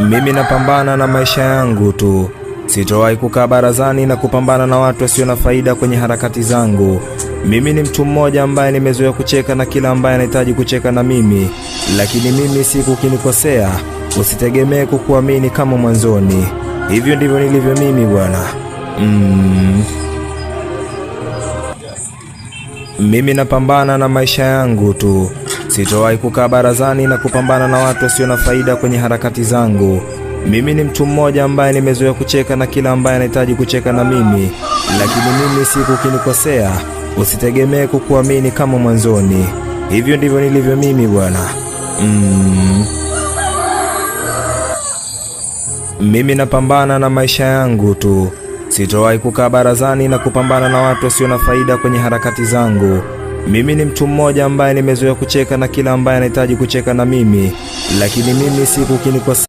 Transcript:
Mimi napambana na maisha yangu tu. Sitowahi kukaa barazani na kupambana na watu wasio na faida kwenye harakati zangu. Mimi ni mtu mmoja ambaye nimezoea kucheka na kila ambaye anahitaji kucheka na mimi, lakini mimi siku ukinikosea, usitegemee kukuamini kama mwanzoni. Hivyo ndivyo nilivyo mimi bwana. Mimi napambana na maisha yangu tu. Sitowahi kukaa barazani na kupambana na watu wasio na faida kwenye harakati zangu. Mimi ni mtu mmoja ambaye nimezoea kucheka na kila ambaye anahitaji kucheka na mimi, lakini mimi siku ukinikosea, usitegemee kukuamini kama mwanzoni. Hivyo ndivyo nilivyo mimi bwana. Mimi napambana na maisha yangu tu. Sitowahi kukaa barazani na kupambana na watu wasio na faida kwenye harakati zangu. Mimi ni mtu mmoja ambaye nimezoea kucheka na kila ambaye anahitaji kucheka na mimi, lakini mimi siku ukinikosea